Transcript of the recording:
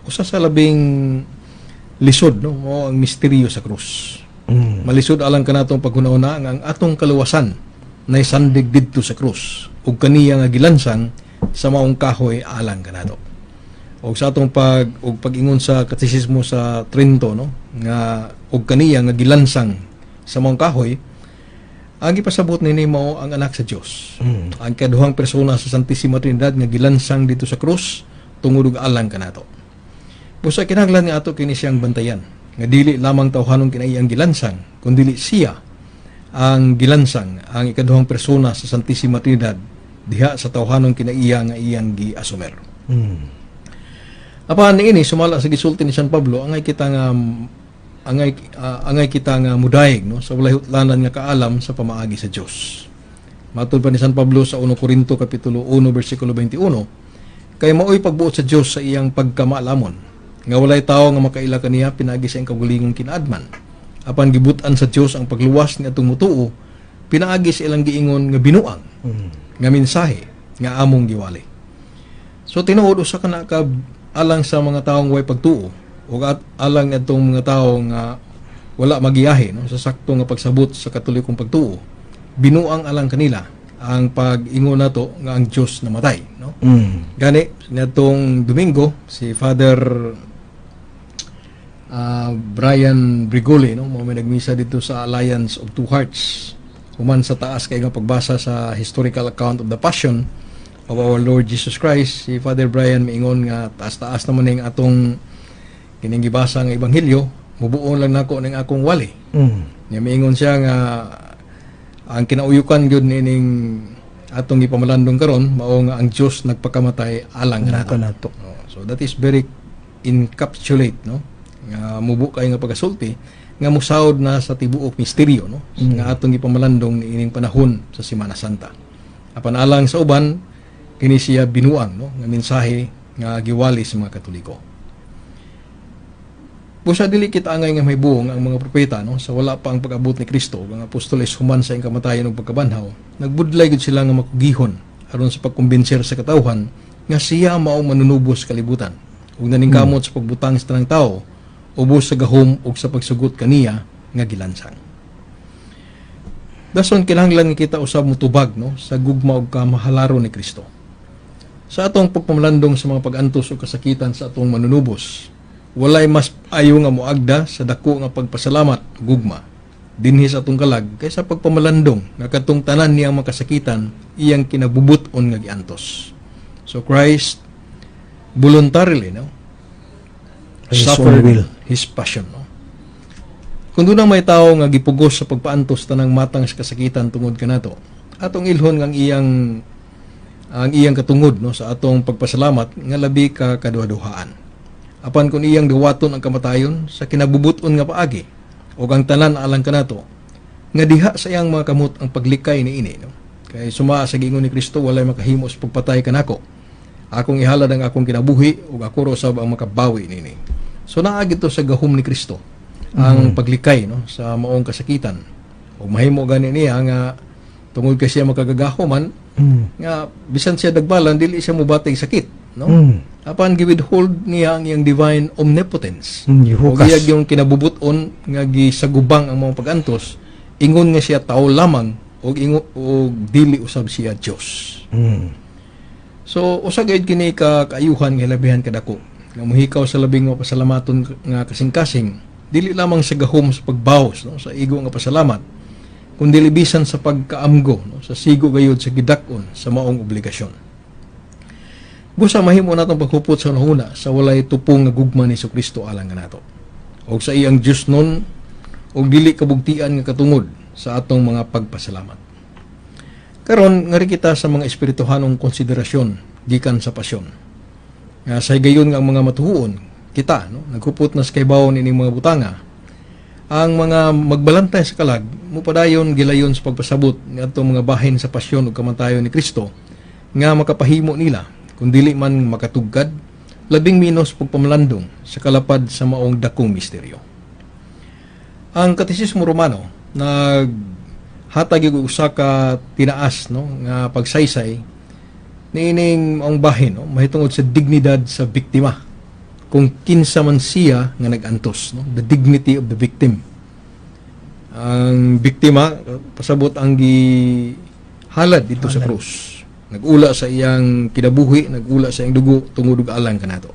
Usa sa labing lisod, no, mao ang misteryo sa krus. Malisod alang kanatong paghuna-huna nga ang atong kaluwasan naisandig didto sa krus ug kaniya nga gilansang sa maong kahoy alang kanato. Og sa atong pag og pag-ingon sa Katekismo sa Trento, no, nga og kaniya nga gilansang sa maong kahoy, ang gipasabot nini mao ang Anak sa Dios. Ang kaduhang persona sa Santissima Trinidad nga gilansang didto sa krus tungod ug alang kanato. Busa kinahanglan nga ato kini siyang bantayan nga dili lamang tawhanong kinaiya ang gilansang, kundi siya ang gilansang, ang ikaduhang persona sa Santissima Trinidad diha sa tawhanong kinaiya nga iyang giasumer. Apan niini, sumala sa gisulti ni San Pablo, angay kita nga mudayeg, no, sa walay hutlanan nga kaalam sa pamaagi sa Dios. Matud pa ni San Pablo sa 1 Corinto kapitulo 1 bersikulo 21, kay maoy pagbuot sa Dios sa iyang pagkamaalamon nga walay tawo nga makaila kaniya pinaagi sa iyang kaugalingong kinaadman. Apan gibut-an sa Dios ang pagluwas ni atong mutuo pinaagi sa ilang giingon nga binuang nga mensahe nga among giwali. So tinuod, usa ka na ka alang sa mga taong way pagtuo o at alang atong mga tawo nga wala magiyahe, no, sa sakto nga pagsabot sa Katolikong pagtuo, binuang alang kanila ang pag-ingon nato nga ang Dios namatay, no? Gani niadtong Domingo, si Father Brian Brigoli, no, mao may nagmisa didto sa Alliance of Two Hearts. Human sa taas kay nga pagbasa sa historical account of the Passion of our Lord Jesus Christ, si Father Brian miingon nga taas-taas naman ning atong kining gibasa nga ebanghelyo, mubuon lang nako ning akong wali. Nya miingon siya nga ang kinauyukan gyud nining atong gipamalandong karon mao nga ang Dios nagpakamatay alang Nato kanato. Nato. Oh, so that is very encapsulate, no, nga mubo kay nga pagasulti nga musaod na sa tibuok misteryo, no, nga atong gipamalandong niining panahon sa Semana Santa. Apan alang sa uban, kini siya binuang, no, nga mensahe nga giwali sa mga Katoliko. Busa dili kita angay nga mahibong ang mga propeta, no, sa wala pa ang pag-abot ni Kristo ug ang apostoles human sa iyang kamatayon ug pagkabanhaw, nagbudlay gid sila nga makugihon aron sa pagkumbinser sa katawhan nga siya mao manunubos sa kalibutan ug naningkamot sa pagbutang sa tanang tao ubos sa gahom ug sa pagsugot kaniya nga gilansang. Dason kinahanglan nga kita usab motubag, no, sa gugma ug kamahalaron ni Kristo. Sa atong pagpamalandong sa mga pag-antos ug kasakitan sa atong Manunubos, walay mas ayo nga moagda sa dako nga pagpasalamat ug gugma dinhi sa atong kalag kaysa pagpamalandong nga katong tanan niyang makasakitan iyang kinabubut-on nga giantos. So Christ voluntarily, no, His suffered own will. His passion, no. Kung doon may tao nga gipugos sa pagpaantos tanang matang sa kasakitan tungod kanato, atong ilhon nga ang iyang katungod, no, sa atong pagpasalamat nga labi ka kaduhaduhaan. Apan kung iyang dawaton ang kamatayon sa kinabubut-on nga paagi ug ang tanan alang kanato, nga diha sa iyang mga kamot ang paglikay niini, no, kay suma sa giingon ni Kristo, "Walay makahimo sa pagpatay kanako. Akong ihalad ang akong kinabuhi ug ako ra usab ang makabawi niini." So naa gito sa gahom ni Kristo ang paglikay, no, sa maong kasakitan. Ug mahimo gani niya nga tungod kay siya makagagahom man nga bisan siya dagbalan, dili siya mobatig sakit, no? Apan gi-withhold niya ang iyang divine omnipotence. Gihukas. Ug iyang yung kinabubut-on nga gisagubang ang mga pag-antos, ingon nga siya tao lamang ug ingo ug dili usab siya Dios. So usa gayud kini ka kaayuhan nga hilabihan kadako nga mohikaw sa labing mapasalamaton nga kasing-kasing, dili lamang sa gahom sa pagbawas, no, sa igo nga pasalamat, kundi bisan sa pagkaamgo, no, sa sigo gayud sa gidak-on sa maong obligasyon. Busa mahimo natong paghupot sa hunahuna sa walay tupong nga gugma ni Kristo alang kanato og sa iyang Dios nun og dili kabugtian nga katungod sa atong mga pagpasalamat. Karon ngari kita sa mga espirituhanong konsiderasyon gikan sa pasyon. Nga sa higayon nga ang mga matuhuon kita, no, naghupot na sa kaybaw nining mga butanga, ang mga magbalantay sa kalag mupadayon gilayon sa pagpasabot ngadtong mga bahin sa pasyon ug kamatayon ni Kristo nga makapahimo nila kung dili man makatugkad, labing minos pagpamalandong sa kalapad sa maong dakong misteryo. Ang Katekismo Romano naghatag og usa ka tinaas, no, nga pagsaysay niining maong bahin, no, mahitungod sa dignidad sa biktima. kung kinsa man siya nga nag-antos, no? The dignity of the victim. Ang biktima, pasabot, ang gihalad dito sa krus, nag-ula sa iyang kinabuhi, nag-ula sa iyang dugo tungod ug alang kanato.